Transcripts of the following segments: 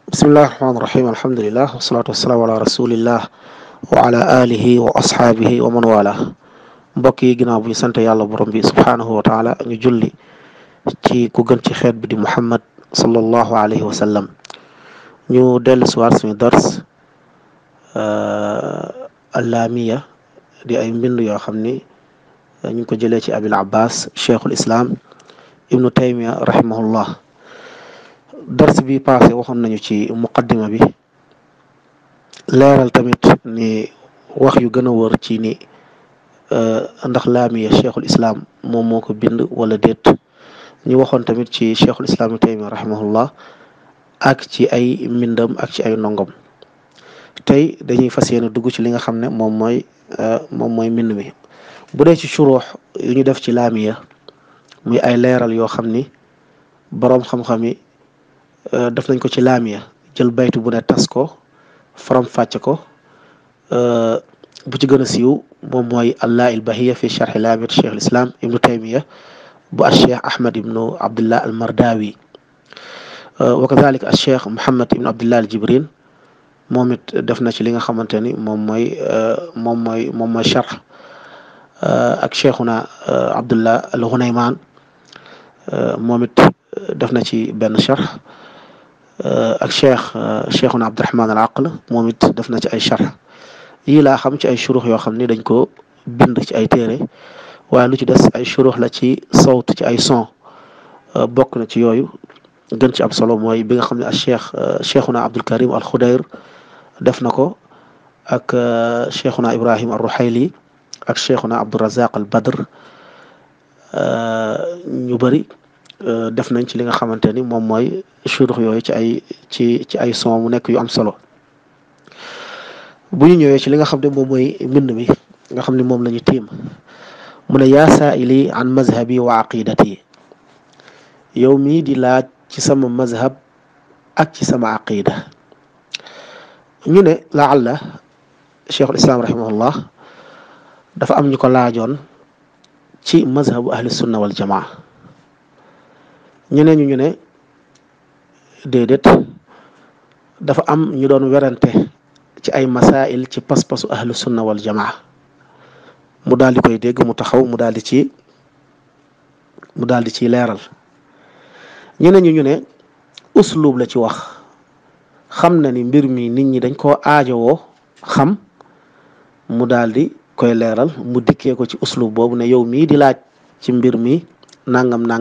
bismillahi rahmaani rahim alhamdulilah wasalaatu wasalaamu ala rasulillah wa ala alihi wa ashaabihi wa man wala mbokk yi ginnaaw bu ñu sant yàlla borom bi subhaanahu wa taala ñu julli ci ku gën ci xeet bi di muhammad sallallahu alayhi wa sallam ñu dellu siwaat suñu dars allaamiya di ay mbind yoo xam ni ñu ngi ko jëlee ci abil abbas cheikhul islam ibnu taymiya rahimahullah. dars bi passé waxoon nañu ci muqaddima bi leeral tamit ni wax yu gën a wër ci ni ndax laamiya cheikhul islam moom moo ko bind wala déet ñu waxoon tamit ci cheikhul islam ibnu taymiya rahimahullah ak ci ay mbindam ak ci ay ndongom. tey dañuy fas yéene dugg ci li nga xam ne moom mooy mbind mi bu dee ci suruux yu ñu def ci laamiya muy ay leeral yoo xam ni boroom xam-xam yi def nañ ko ci laamiya jël baytu bu ne tas ko faram fàcce ko bu ci gën a siiw moom mooy allah il bahiya fi charxi laamiyat cheikh al islam ibnu taymiya bu al cheikh ahmad ibnu abdullah al mardawi wa kadalik al cheikh muhammad ibnu abdullah al jibrin moom it def na ci li nga xamante ni moom mooy charx ak cheikhuna abdullah al ghunayman moom it def na ci benn charx ak cheikhuna abdurahman al aql moom it def na ci ay charx yii laa xam ci ay shurux yoo xam ni dañ ko bind ci ay téere waaye lu ci des ay shurux la ci sawt ci ay son bokk na ci yooyu gën ci am solo mooy bi nga xam ne ak cheikhuna abdul karim al xudayr def na ko ak cheikhuna ibrahim al ruhayli ak cheikhuna abdurazaq al badr ñu bëri def nañ ci li nga xamante ni moom mooy shurux yooyu ci ay son mu nekk yu am solo. bu ñu ñëwee ci li nga xam ne moom mooy mbind mi nga xam ne moom la ñu tiim mu ne yaa saa'ili an mazhabi wa aqidati yow mii di laaj ci sama mazhab ak ci sama aqida. ñu ne laalla cheikhul islam rahimahullah dafa am ñu ko laajoon ci mazhabu ahli sunna wal jamaa ñeneen ñu ne déedéet dafa am ñu doon werante ci ay masail ci pas-pasu ahlu sunna wal jamaa mu daal di koy dégg mu taxaw mu daal di ciy leeral. ñeneen ñu ne uslub la ci wax xam na ni mbir mi nit ñi dañ koo aajowoo xam mu daal di koy leeral mu dikkee ko ci uslub boobu ne yow mii di laaj ci mbir mi nangam da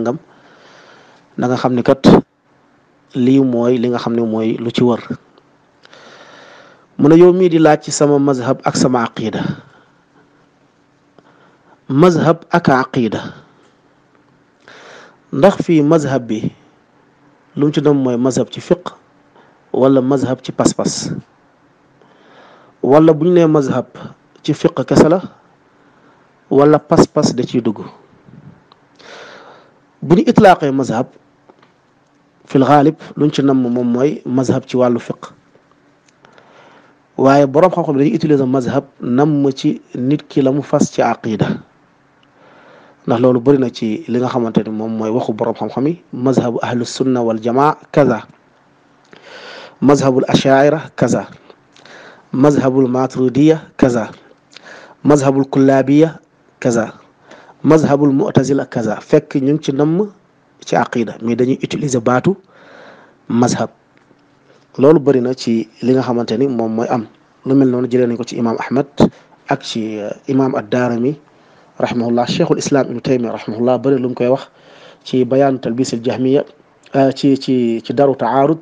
nga xam ni kat lii mooy li nga xam ne mooy lu ci wër. mu ne yow mii di laaj ci sama mazhab ak sama aqida mazhab ak aqida ndax fii mazhab bi lu mu ci doon mooy mazhab ci fiq wala mazhab ci pas-pas wala bu ñu nee mazhab ci fiq kese la wala pas-pas da ciy dugg. bu ñu itlaaqee mazhab fil xaalib luñ ci namm moom mooy mazhab ci wàllu fiq waaye boroom xam-xam dañuy utiliser mazhab namm ci nit ki la mu fas ci aqida ndax loolu bëri na ci li nga xamante ni moom mooy waxu boroom xam-xam yi mazhabu ahlu sunna wal jamaa kaza mazhabul ashaira kaza mazhabul maturidiya kaza mazhabul kullabiya kaza mazhabul mu'tazila kaza fekk ñu ngi ci namm ci aqida mais dañuy utiliser baatu mazhab. loolu bëri na ci li nga xamante ni moom mooy am lu mel noonu jëlee nañ ko ci imam ahmad ak ci imam ad-daarimi rahimahullah cheikhul islam ibnu taymiya rahimahullah bëri lu mu koy wax ci bayaan talbis al jahmiya ci daru taarud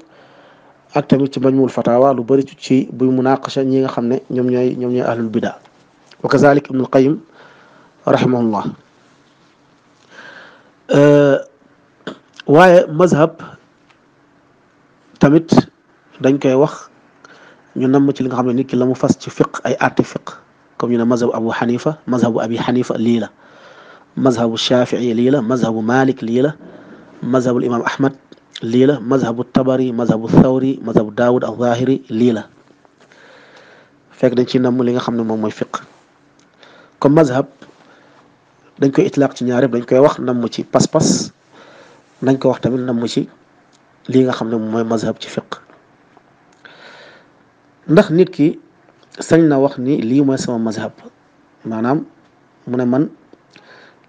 ak tamit ci majmuul fatawa lu bëri ci buy munaqasha ñi nga xam ne ñoom ñooy ahlul bida wa kazalik ibnul qayyim rahimahullah. waaye mazhab tamit dañ koy wax ñu namm ci li nga xam ne nit ki la mu fas ci fiq ay atti fiq comme ñu ne mazhabu abu xanifa mazhabu abi xanifa lii la mazhabu shafii lii la mazhabu malik lii la mazhabu imam ahmad lii la mazhabu tabari mazhabu thawri mazhabu daawud al zahiri lii la fekk dañ ci namm li nga xam ne moom mooy fiq. comme mazhab dañ koy itlaq ci ñaar yëpp dañ koy wax namm ci pas-pas nañ ko wax tamit namm ci lii nga xam ne moom mooy mazhab ci fiq ndax nit ki sañ na wax ni lii mooy sama mazhab maanaam mu ne man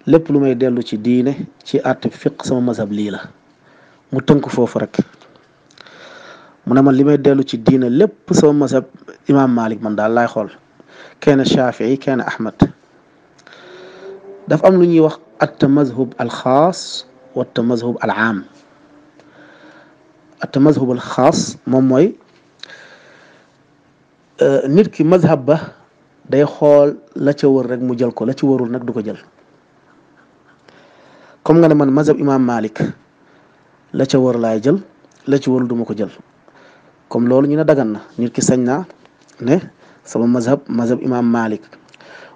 lépp lu may dellu ci diine ci àtte fiq sama mazhab lii la mu tënk foofu rek mu ne man li may dellu ci diine lépp sama mazhab imaam Malik man daal laay xool kenn Shafii kenn Ahmad dafa am lu ñuy wax at tamazhub al xaas wa tamazhub al aam at tamazhub al xaas moom mooy nit ki mazhab ba day xool la ca wër rek mu jël ko la ci warul nag du ko jël comme nga ne man mazhab imaam Malik la ca wër laay jël la ci warul du ma ko jël comme loolu ñu ne dagan na nit ki sañ naa ne sama mazhab imaam Malik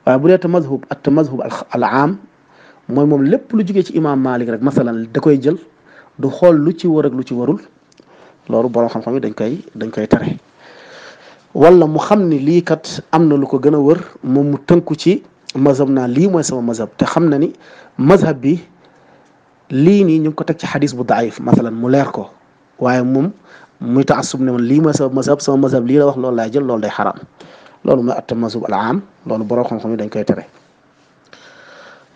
waaye bu dee tamazhub at tamazhub al aam mooy moom lépp lu jugee ci imaam Malik rek masalan da koy jël du xool lu ci wër ak lu ci warul loolu borom xam-xam yi dañ koy tere wala mu xam ni lii kat am na lu ko gën a wër moom mu tënku ci mazhab naa lii mooy sama mazhab te xam na ni mazhab bi lii nii ñu ngi ko teg ci xadis bu daif masalan mu leer ko waaye moom muy taassub ne man lii mooy sama mazhab lii la wax loolu laay jël loolu day xaraam loolu mooy at mazhab al aam loolu borom xam-xam yi dañ koy tere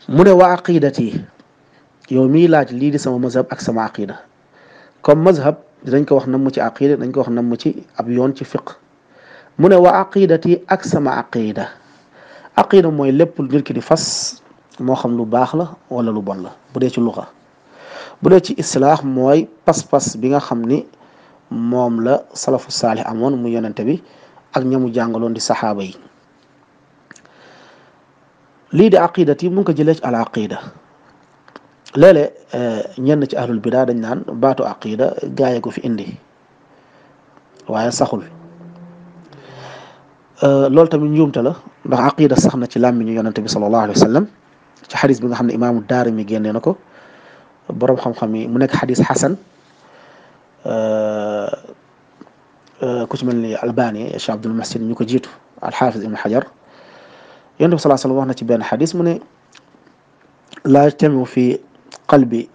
mu ne wa aqidati yow miy laaj lii di sama mazhab ak sama aqida comme mazhab dañ ko wax nam mu ci aqida dañ ko wax nam mu ci ab yoon ci fiq mu ne wa aqidati ak sama aqida mooy lépp nit ki di fas moo xam lu baax la wala lu bon la bu dee ci luxa bu dee ci islaax mooy pas-pas bi nga xam ni moom la salafu saalih amoon mu yonente bi ak ñamu jàngaloon di saxaaba yi lii di aqidati mu ngi ko jëlee ci al aqida léeg-léeg ñenn ci ahlul bidaa dañ naan baatu aqida gaaye ko fi indi waaye saxul loolu tamit njuumte la ndax aqida sax na ci làmmiñu yonente bi sallallahu alayhi wa sallam ci xadis bi nga xam ne imaamu Daarimi génnee na ko boroom xam-xam yi mu nekk xadis xasan ku ci mel ni Albani Cheikh Abdul Muhsin ñu ko jiitu alxaafis ibn Xajar yonente bi sallallahu alayhi wa sallam wax na ci benn xadis mu ne laa yajtamiu fi qalbi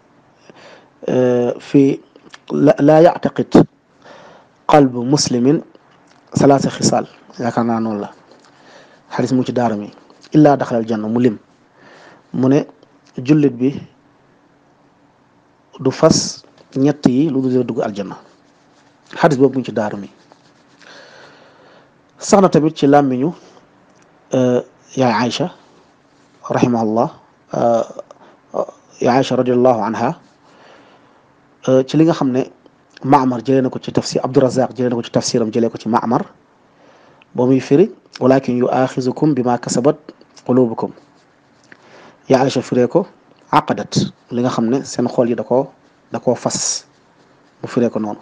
laa yactaqid qalbu muslimin salaasa xisaal yaakaar naa noonu la xadis mu ci Daarimi illaa daxala al janna mu lim mu ne jullit bi du fas ñett yi lu dul dugg aljanna xadis boobu mu ci Daarimi sax na tamit ci làmmiñu yaay Aïcha rahimahullah yaay Aïcha radiallahu anha ci li nga xam ne Maamar jëlee na ko ci tafsir Abdurazaq jëlee na ko ci tafsiram jëlee ko ci Maamar ba muy firi walakin yuaxizukum bima kasabat qulubukum yaa Aïcha firee ko aqadat li nga xam ne seen xol yi da koo fas mu firee ko noonu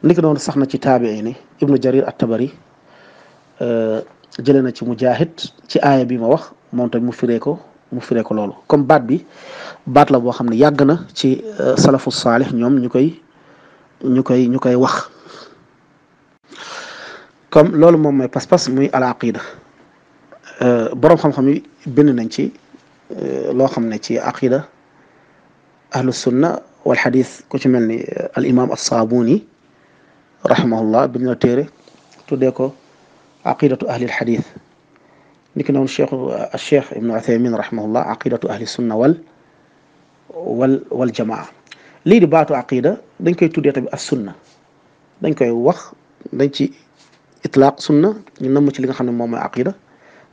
niki noonu sax na ci taabiini ibnu jarir at-tabari jëlee na ci mujahid ci aaya bi ma wax moom tamit mu firee ko loolu comme baat la boo xam ne yàgg na ci salafu saalih ñoom ñu koy wax comme loolu moom mooy pas-pas muy al aqida boroom xam-xam yi bind nañ ci loo xam ne ci aqida ahlu sunna wal xadis ku ci mel ni al imam as-Saabuni rahimahullah bind na téere tuddee ko aqidatu ahli al-xadis niki noonu cheikh ibnu Uthaymin rahimahullah aqidatu ahli sunna wal jamaa lii di baatu aqida dañ koy tuddee tamit as sunna dañ koy wax dañ ci itlaaq sunna ñu namm ci li nga xam ne moom mooy aqida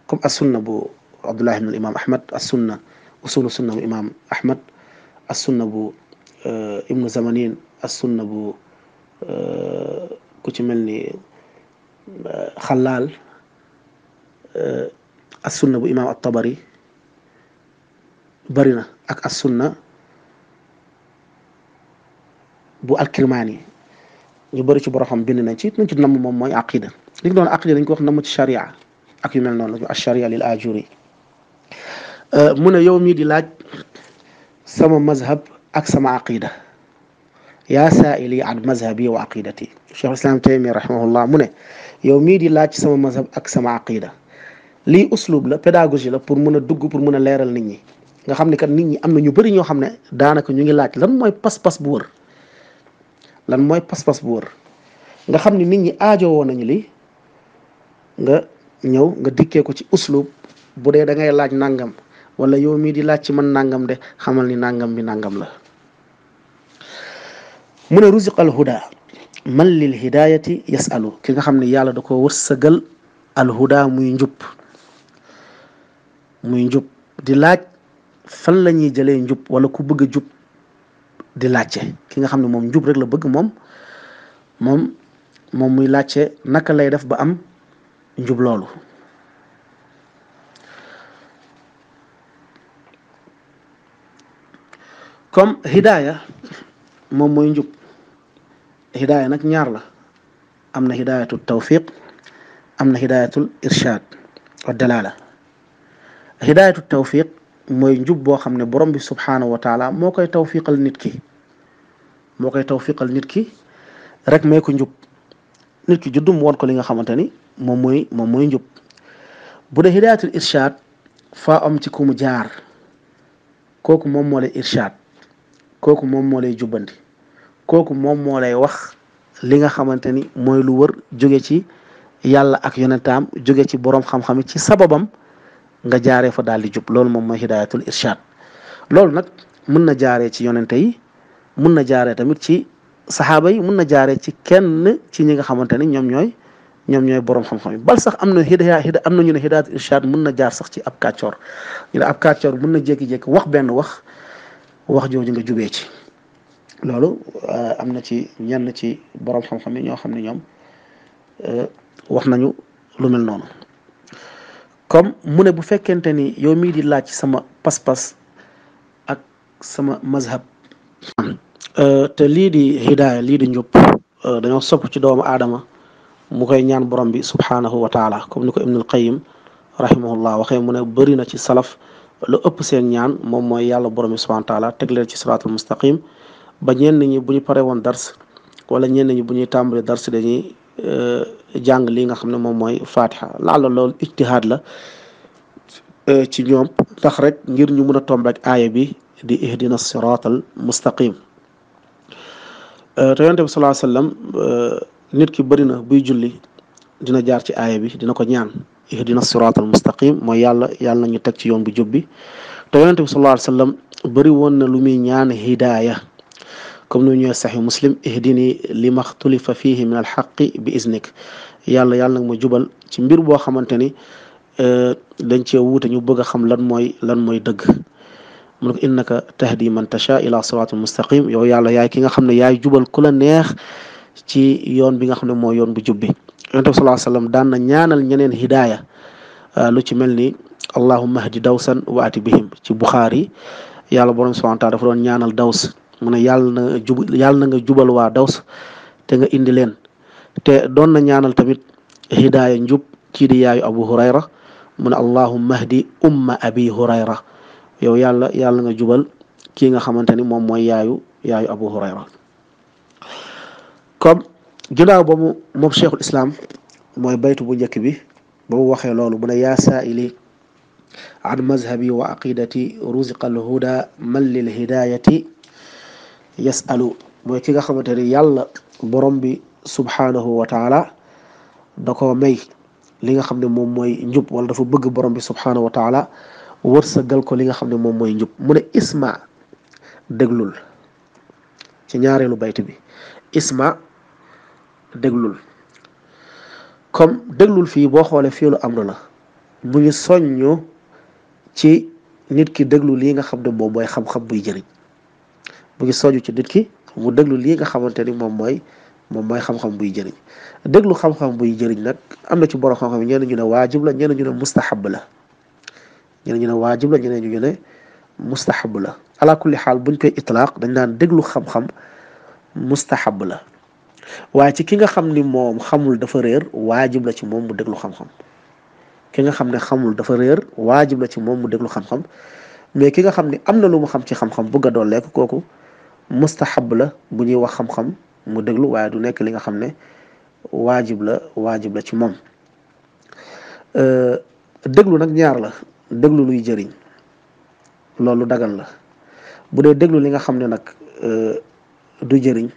comme as sunna bu Abdullah ibn al imam Ahmad as sunna usulu sunna bu imam Ahmad as sunna bu ibnu Zamanin as sunna bu ku ci mel ni Xalaal as sunna bu imam at-Tabari bari na ak as sunna bu al-Kirmaani ñu bëri ci boroxam bind nañ ci namm moom mooy aqida li doon aqida dañ ko wax namm ci sharia ak yu mel noonu ash-sharia lil ajuri mu ne yow mii di laaj sama mazhab ak sama aqida yaa saa'ili an mazhabi wa aqidati Cheikh Islam Taymi rahimahullah mu ne yow mii di laaj sama mazhab ak sama aqida lii uslub la pédagogie la pour mun a dugg pour mun a leeral nit ñi nga xam ne kat nit ñi am na ñu bëri ñoo xam ne daanaka ñu ngi laaj lan mooy pas-pas bu wër lan mooy pas-pas bu wër nga xam ne nit ñi aajowoo nañu li nga ñëw nga dikkee ko ci uslub bu dee da ngay laaj nangam wala yow mii di laaj ci man nangam de xamal ni nangam bi nangam la. mu ne ruziqal huda man lil hidayati yasalu ki nga xam ne yàlla da ko wërsëgal al huda muy njub di laaj fan la ñuy jëlee njub wala ku bëgg a jub di laajte ki nga xam ne moom njub rek la bëgg moom muy laajte naka lay def ba am njub loolu. comme hidaaya moom mooy njub. hidaaya nag ñaar la, am na hidaayatul tawfiq am na hidaayatul irshad wa dalala. hidaayatul tawfiq mooy njub boo xam ne borom bi subhanahu wa taala moo koy tawfiqal nit ki rek may ko njub. nit ki juddum woon ko li nga xamante ni moom mooy njub. bu dee hidaayatul irshad faa am ci ku mu jaar, kooku moom moo lay irshad, kooku moom moo lay jubbanti, kooku moom moo lay wax li nga xamante ni mooy lu wër jóge ci yàlla ak yonentaam, jóge ci boroom xam-xam ci sababam nga jaaree fa daal di jub. loolu moom mooy hidaayatul irshad. loolu nag mën na jaaree ci yonente yi, mën na jaaree tamit ci saxaaba yi, mën na jaaree ci kenn ci ñi nga xamante ni ñoom ñooy boroom xam-xam yi. bal sax am na ñu ne hidaayatul irshad mën na jaar sax ci ab kàccoor. ñu ne ab kàccoor mën na jékki-jékki wax benn wax jooju nga jubee ci. loolu am na ci ñenn ci boroom xam-xam yi ñoo xam ne ñoom wax nañu lu mel noonu. comme mu ne bu fekkente ni yow mii di laaj sama pas-pas ak sama mazhab te lii di hidaaya lii di njub dañoo sopp ci doomu aadama mu koy ñaan borom bi subhanahu wa taala, comme ni ko Ibnul Qayyim rahimahullah waxee. mu ne bëri na ci salaf lu ëpp seen ñaan moom mooy yàlla borom bi subhanahu wa taala teg leen ci siraatul mustaqim. ba ñenn ñi bu ñu pare woon dars wala ñenn ñi bu ñuy tàmbali dars dañuy jàng li nga xam ne moom mooy fatiha. laala loolu ijtihaad la ci ñoom tax rek ngir ñu mun a tombe ak aaya bi di ihdina siraatal mustaqim. te yonent bi sallallahu alayhi wasallam nit ki bëri na buy julli dina jaar ci aaya bi, dina ko ñaan ihdina siraatal mustaqim mooy yàlla nañu teg ci yoon bu jub bi. te yonent bi sallallahu alayhi wasallam bëri woon na lu muy ñaan hidaaya, comme nu ñëwee saxi muslim ihdini lima xtulifa fihi min alxaqi bi iznik. yàlla nag ma jubal ci mbir boo xamante ni dañ cee wuute ñu bëgg a xam lan mooy dëgg. mu ne ko innaka tahdi man tasha ila siratul mustaqim. yow yàlla yaay ki nga xam ne yaay jubal ku la neex ci yoon bi nga xam ne mooy yoon bu jubbi. yonent bi sallallahu alayhi wasallam daan na ñaanal ñeneen hidaaya lu ci mel ni allahumma hdi dawsan wa ati bihim ci Buxaari. yàlla borom subhanahu wa taala dafa doon ñaanal daws, mu ne yàlla na nga jubal waa daws te nga indi leen. te doon na ñaanal tamit hidaaya njub kii di yaayu Abu Hurayra, mu ne allahumma hdi umma abi Hurayra. yow yàlla nga jubal kii nga xamante ni moom mooy yaayu Abu Hurayra. comme ginnaaw ba moom cheikhul islam mooy baytu bu njëkk bi ba mu waxee loolu mu ne yaa saa'ili an mazhabi wa aqidati ruziqal huda man lil hidayati yasalu. mooy ki nga xamante ni yàlla borom bi subhanahu wa taala da ko may li nga xam ne moom mooy njub, wala dafa bëgg borom bi subhanahu wa taala wërsëgal ko li nga xam ne moom mooy njub. mu ne isma déglul ci ñaareelu bayt bi, isma déglul. comme déglul fii boo xoolee fii lu amru la, mu ngi soññu ci nit ki déglu lii nga xam ne moom mooy xam-xam buy jëriñ. mu ngi soññu ci nit ki mu déglu lii nga xamante ni moom mooy xam-xam buy jëriñ. déglu xam-xam buy jëriñ nag am na ci borom xam-xam ñenn ñu ne waajib la, ñenn ñu ne mustahab la. ñeneen ñu ne waajib la, ñeneen ñu ne mustahab la. ala kulli xaal buñ koy itlaaq dañ naan déglu xam-xam mustahab la, waaye ci ki nga xam ni moom xamul dafa réer waajib la ci moom mu déglu xam-xam. ki nga xam ne xamul dafa réer waajib la ci moom mu déglu xam-xam. mais ki nga xam ne am na lu mu xam ci xam-xam bëgg a dolleeku kooku mustahab la bu ñuy wax xam-xam mu déglu, waaye du nekk li nga xam ne waajib la ci moom. déglu nag ñaar la, déglu luy jëriñ loolu dagan la. bu dee déglu li nga xam ne nag du jëriñ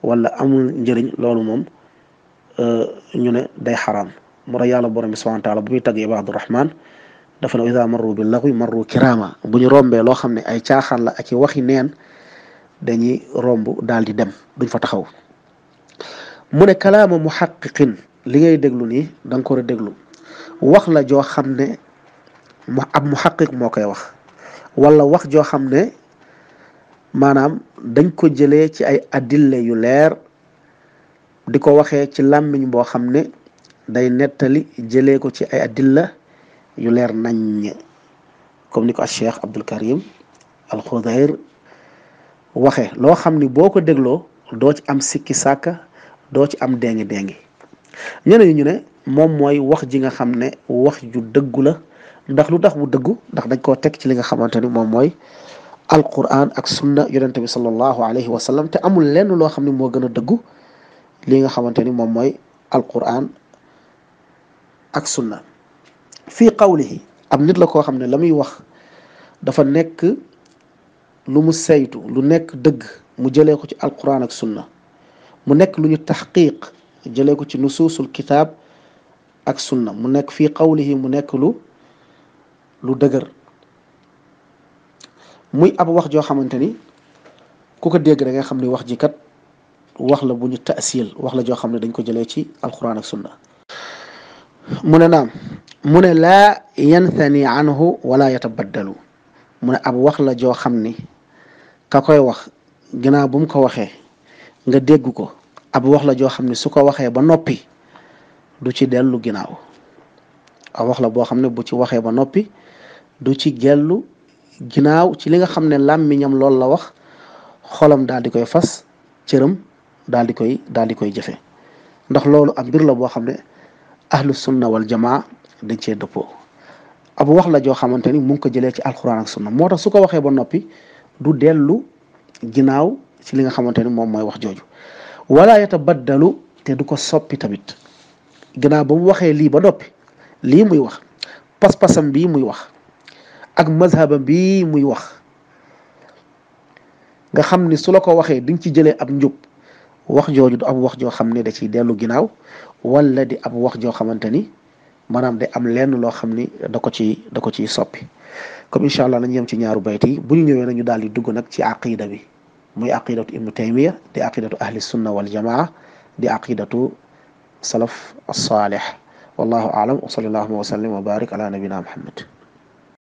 wala amul njëriñ loolu moom ñu ne day xaraam. mu ra yàlla borom bi subhanahu wa taala bu muy tagg ibaadu rahman dafa ne ida marru bil lagwi marru kirama bu ñu rombee loo xam ne ay caaxaan la ak i waxi neen dañuy romb daal di dem duñ fa taxaw mu ne kalaama muhaqiqin li ngay déglu nii da nga ko war a déglu wax la joo xam ne ab muhaqiq moo koy wax wala wax joo xam ne maanaam dañ ko jëlee ci ay adille yu leer di ko waxee ci làmmiñ boo xam ne day nettali jëlee ko ci ay adilla yu leer naññ comme ni ko al cheikh Abdul Karim al Xudayr waxee loo xam ni boo ko dégloo doo ci am sikki sàkka doo ci am déngi déngi ñeneen ñu ne moom mooy wax ji nga xam ne wax ju dëggu la ndax lu tax bu dëggu ndax dañ koo teg ci li nga xamante ni moom mooy alquran ak sunna yonente bi sallallahu alayhi wa sallam te amul lenn loo xam ne moo gën a dëggu li nga xamante ni moom mooy alquran ak sunna fii qawlihi am nit la koo xam ne la muy wax dafa nekk lu mu saytu lu nekk dëgg mu jëlee ko ci alquran ak sunna mu nekk lu ñu taxqiq jëlee ko ci nusuusul kitaab ak sunna mu nekk fii qawlihi mu nekk lu dëgër muy ab wax joo xamante ni ku ko dégg da nga xam ni wax ji kat wax la bu ñu taasil wax la joo xam ne dañ ko jëlee ci alquran ak sunna mu ne naam mu ne laa yanthani anhu wala yatabaddalu mu ne ab wax la joo xam ni ka koy wax ginnaaw bu mu ko waxee nga dégg ko ab wax la joo xam ne su ko waxee ba noppi du ci dellu ginnaaw ab wax la boo xam ne bu ci waxee ba noppi du ci gellu ginnaaw ci li nga xam ne làmmiñam loolu la wax xolam daal di koy fas cëram daal di koy jëfe ndax loolu ab mbir la boo xam ne ahlu sunna wal jamaa dañ cee dëppoo ab wax la joo xamante ni mu ngi ko jëlee ci alquran ak sunna moo tax su ko waxee ba noppi du dellu ginnaaw ci li nga xamante ni moom mooy wax jooju wala yatabaddalu te du ko soppi tamit ginnaaw ba mu waxee lii ba noppi lii muy wax pas-pasam bii muy wax ak mazhabam bii muy wax nga xam ni su la ko waxee di nga ci jëlee ab njub wax jooju du ab wax joo xam ne da ciy dellu ginnaaw wala di ab wax joo xamante ni maanaam day am lenn loo xam ni da ko ciy soppi comme incha allah nañu yem ci ñaaru bayt yi bu ñu ñëwee nañu daal di dugg nag ci aqida bi muy aqidatu ibnu taymiya di aqidatu ahli sunna wal jamaa di aqidatu salaf as-salih wallahu a'lam wa sallallahu wa sallim wa barik ala nabina muhammad